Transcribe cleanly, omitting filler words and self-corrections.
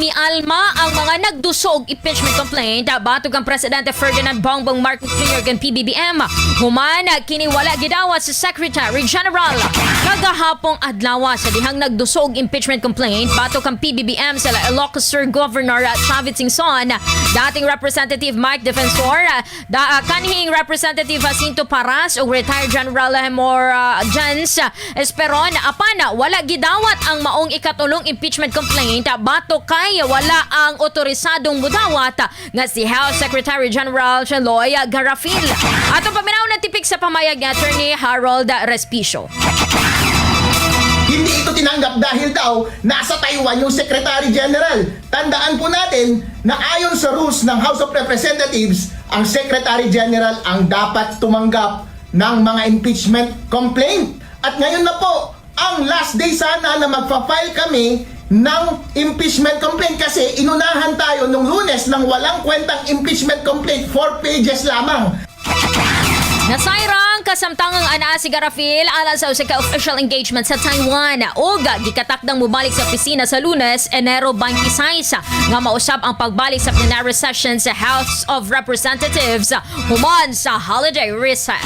Mialma ang mga nagduso og impeachment complaint batok ang Presidente Ferdinand Bongbong Marcos Jr. ug PBBM. Human kini wala gidawat sa Secretary General. Kagahapong adlaw sa dihang nagduso og impeachment complaint batok ang PBBM sa Ilocos Sur Governor Chavit Singson, dating Representative Mike Defensor, kanhing Representative Jacinto Paras ug retired General Hemor Jens Esperon, apan wala gidawat ang maong ikatulong impeachment complaint batok kay wala ang otorisadong mudawat nga si House Secretary General Cheloy Garafil. Ato paminaw ng tipik sa pamayag ni Attorney Harold Respicio. Hindi ito tinanggap dahil daw nasa Taiwan yung Secretary General. Tandaan po natin na ayon sa rules ng House of Representatives, ang Secretary General ang dapat tumanggap ng mga impeachment complaint. At ngayon na po, ang last day sana na magpa-file kami ng impeachment complaint kasi inunahan tayo nung Lunes ng walang kwentang impeachment complaint, 4 pages lamang. Nasayrang kasamtangang anaa si Garafil alang sa usa ka official engagement sa Taiwan ug gikatakdang mobalik sa opisina sa Lunes, Enero 26, nga mausab ang pagbalik sa plenary session sa House of Representatives human sa holiday recess.